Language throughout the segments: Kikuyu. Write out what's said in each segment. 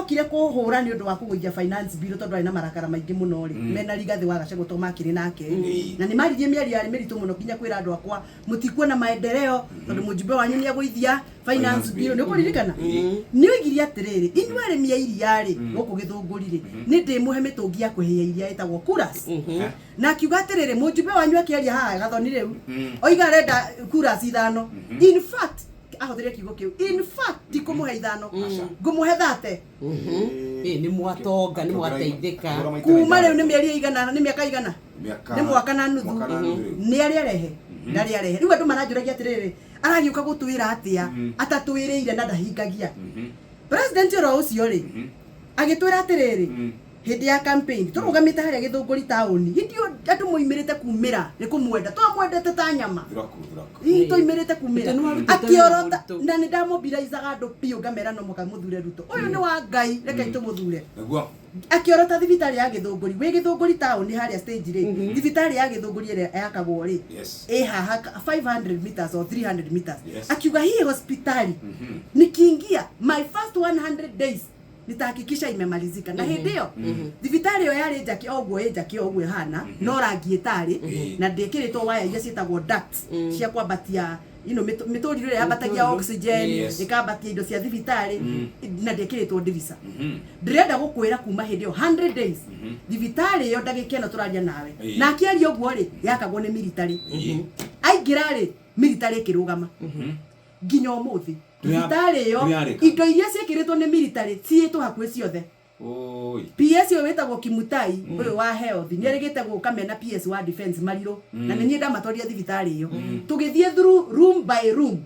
Arokire kũhũra nĩ ũndũ wa kũgũithia finance bill tondũ arĩ na marakara maingĩ mũno rĩ, mena Rigathĩ wa Gachagua tondũ makĩrĩ nake. Na nĩ maririe mĩario yarĩ mĩritũ mũno nginya kwĩra andũ akwa mũtikuona maendeleo tondũ mũjumbe wanyu nĩ agũithia finance bill. Nĩ ũkũririkana? Nĩ oigire atĩrĩrĩ, inyuĩ arĩmi a iria rĩ, gũkũ Gĩthũngũri rĩ, nĩ ndĩmũhe mĩtũngi ya kũhĩhia iria ĩtagwo coolers. Na akiuga atĩrĩrĩ, mũjumbe wanyu akĩaria haha Gathoni rĩu, oiga arenda coolers ithano. In fact, ahũthĩrire kiugo kĩu, in fact ti kũmũhe ithano, ngũmũhe 30. Ĩ, nĩ mwatonga, nĩ mwateithĩka. Kuma rĩu nĩ mĩeri ĩigana, nĩ mĩaka ĩigana? Mĩaka- Nĩ mwaka na nuthu. Mwaka na nuthu rĩu. Nĩ arĩ arehe, ndarĩ arehe. Rĩu andũ maranjũragia atĩrĩrĩ, aragĩũka gũtwĩra atĩa atatwĩrĩire na ndahingagia? President oro ũcio rĩ, agĩtwĩra atĩrĩrĩ, hĩndĩ ya campaign tũrũgamĩte harĩa Gĩthũngũri taũni, hĩndĩ ĩyo andũ moimĩrĩte kumĩra nĩ kũmwenda, twamwendete ta nyama. Thuraku, thuraku. Ii, tũimĩrĩte kumĩra. Nĩ warutĩte wĩra Akĩorota mũritũ. na nĩ ndamobilizaga andũ biũ ngamera no mũhaka mũthure Ruto, ũyũ nĩ wa Ngai, rekei tũmũthure. Nĩguo. Akĩorota thibitarĩ ya Gĩthũngũri, wĩ Gĩthũngũri taũni harĩa stage rĩ, thibitarĩ ya Gĩthũngũri ĩrĩa yakagwo rĩ, ĩ haha 500 meters or 300 meters. Akiuga hii hospitali nikiingia my first 100 days nitahakikisha imemalizika. Na hĩndĩ ĩyo thibitarĩ ĩyo yarĩ njake o ũguo, ĩ njake o ũguo ĩhana, no rangi ĩtarĩ, na ndĩkĩrĩtwo waya iria ciĩtagwo ducts cia kwambatia mĩtũrirũ ĩrĩa yambatagia oxygen, ĩkambatia indo cia thibitarĩ, na ndĩkĩrĩtwo ndirica. Ndĩrenda gũkwĩra kuma hĩndĩ ĩyo 100 days, thibitarĩ ĩyo ndagĩka ĩno tũraria nawe, na akĩaria ũguo rĩ, yakagwo nĩ military. Aingĩra rĩ, military ĩkĩrũgama nginya ũmũthĩ. Thibitarĩ ĩyo Ndũyarĩka. indo iria ciĩkĩrĩtwo nĩ military ciĩtwo hakuhĩ ciothe. Oi. PS ũyũ wĩtagwo Kimutai, ũyũ wa health, nĩ erĩgĩte gũka mena PS wa defense Marirũ, na nĩ niĩ ndamatwarire thibitarĩ ĩyo, tũgĩthiĩ through room by room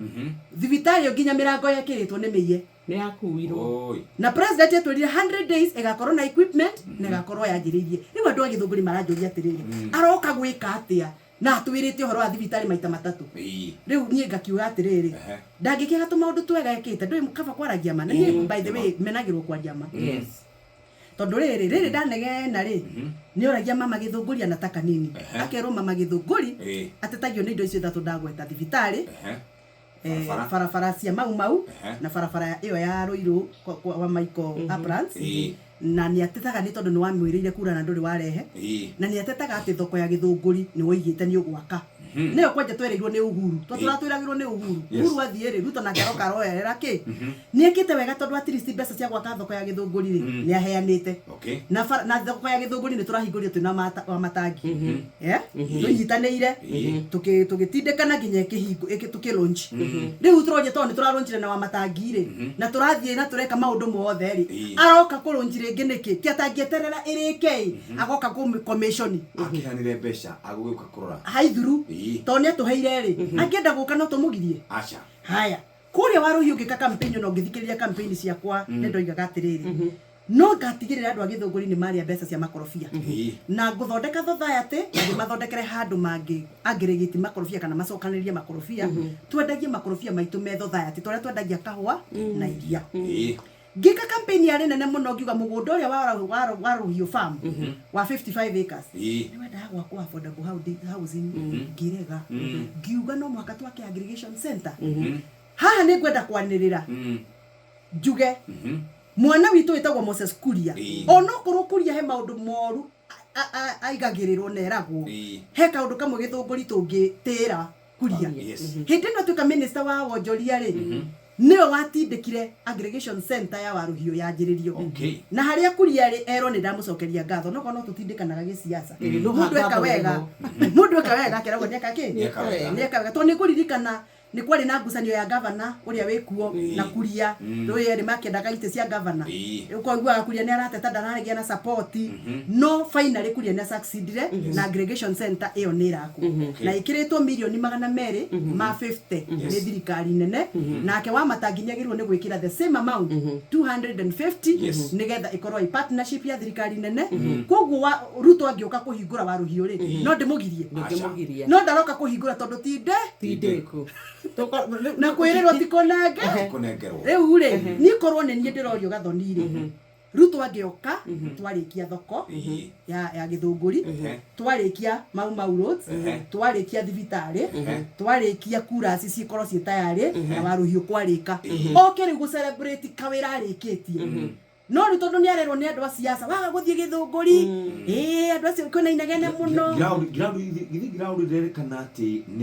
thibitarĩ ĩyo nginya mĩrango yekĩrĩtwo nĩ mĩiye. Nĩ yakuirwo. Oi. Na president etwĩrire 100 days ĩgakorwo na equipment na ĩgakorwo yanjĩrĩirie. Rĩu andũ a Gĩthũngũri maranjũria atĩrĩrĩ, aroka gwĩka atĩa na atwĩrĩte ũhoro wa thibitarĩ maita matatũ? Rĩu niĩ ngakiuga atĩrĩrĩ, ndangĩkĩaga tũmaũndũ twega ekĩte, ndũĩ kaba kwaragia ma. Na niĩ, by the way, menagĩrwo kwaria ma. Tondũ rĩrĩ rĩrĩ ndanegena rĩ, nĩ oragia mama Gĩthũngũri anataka nini. Akerwo mama Gĩthũngũri atetagio nĩ indo icio ithatũ ndagweta, thibitarĩ, Barabara. Barabara cia Mau Mau, na barabara ĩyo ya Ruiru kwa Michael Uplands. Na nĩ atetaga nĩ tondũ nĩ wamwĩrĩire kura na ndũrĩ warehe. Na nĩ atetaga atĩ thoko ya Gĩthũngũri nĩ woigĩte nĩ ũgwaka, nĩyo kwanja twereirwo nĩ Uhuru, to tũratwĩragĩrwo nĩ Uhuru. Uhuru athiĩ rĩ, Ruto nake aroka aroerera kĩ. Nĩ ekĩte wega tondũ at least mbeca cia gwaka thoko ya Gĩthũngũri rĩ, nĩ aheanĩte. Na na thoko ya Gĩthũngũri nĩ tũrahingũrire twĩna wa matangi, tũnyitanĩire, tũgĩtindĩkana nginya ĩkĩhingũ tũkĩ launch. Rĩu tũroria tondũ nĩ tũralaunchire na wa matangi rĩ, na tũrathiĩ na tũreka maũndũ mothe rĩ, aroka kũ launch rĩngĩ nĩkĩ? Kĩ atangĩeterera ĩrĩke ĩ, agoka kũ commission? Akĩheanire mbeca agũgĩũka kũrora. Haithuru. Tondũ nĩ atũheire rĩ, angĩenda gũka no tũmũgirie? Aca. Haya, kũrĩa Warũhiũ ngĩka campaign, ona ũngĩthikĩrĩria campaign ciakwa, nĩ ndoigaga atĩrĩrĩ, no ngatigĩrĩra andũ a Gĩthũngũri nĩ marĩa mbeca cia makorobia, na ngũthondeka society na ndĩmathondekere handũ mangĩ aggregate makorobia kana macokanĩrĩrie makorobia, twendagie makorobia maitũ me society ta ũrĩa twendagia kahũa na iria. Ngĩka campaign yarĩ nene mũno, ngiuga mũgũnda ũrĩa wa Rũhiũ farm wa 55 acres nĩ wendaga gwakwo affordable housing, ngĩrega, ngiuga no mũhaka twake aggregation center. Haha nĩ ngwenda kwanĩrĩra njuge mwana witũ wĩtagwo Moses Kuria, onokorwo Kuria he maũndũ moru aigagĩrĩrwo na eragwo, he kaũndũ kamwe Gĩthũngũri tũngĩtĩra Kuria. Hĩndĩ ĩno atuĩka minister wa wonjoria rĩ, nĩwe watindĩkire aggregation center ya Warũhiũ yanjĩrĩrio. Na harĩa Kuria rĩ, erwo nĩ ndamũcokeria ngatho, nokorwo no tũtindĩkanaga gĩciaca. No Mũndũ eka ngatho wega, nĩho. mũndũ eka wega akeragwo nĩeka kĩ? Nĩeka wega. Nĩeka wega, tondũ nĩ ngũririkana nĩ kwarĩ na ngucanio ya gavana ũrĩa wĩkuo na Kuria, rũĩ erĩ makĩendaga itĩ cia gavana. Ũkoiguaga Kuria nĩ arateta ndaragĩa na support, no finally Kuria nĩ succeedire na aggregation center ĩyo nĩ ĩrakwo na ĩkĩrĩtwo mirioni 250 nĩ thirikari nene, nake wa matangi nĩ agĩrĩirwo nĩ gwĩkĩra the same amount, 250, nĩgetha ĩkorwo ĩ partnership ya thirikari nene. Koguo wa Ruto angĩũka kũhingũra Warũhiũ rĩ, no ndĩmũgirie? Ndũngĩmũgiria. No ndaroka kũhingũra tondũ ti nde Ti ndĩku. Na kwĩrĩrwo ti kũnenge. Kũnengerwo. Rĩu rĩ, niĩ korwo nĩ niĩ ndĩrorio Gathoni rĩ, Ruto angĩoka, twarĩkia thoko ya Gĩthũngũri, twarĩkia Mau Mau roads, twarĩkia thibitarĩ, twarĩkia kurasi cikorwo ciĩ tayarĩ na Warũhiũ kwarĩka, oke rĩu gũ celebrate kawĩra arĩkĩtie. No rĩu tondũ nĩ arerwo nĩ andũ a siasa waga gũthiĩ Gĩthũngũri, ĩĩ, andũ acio kwĩna inegene mũno. Ground, ground, githĩ ground ndĩrerĩkana atĩ nĩ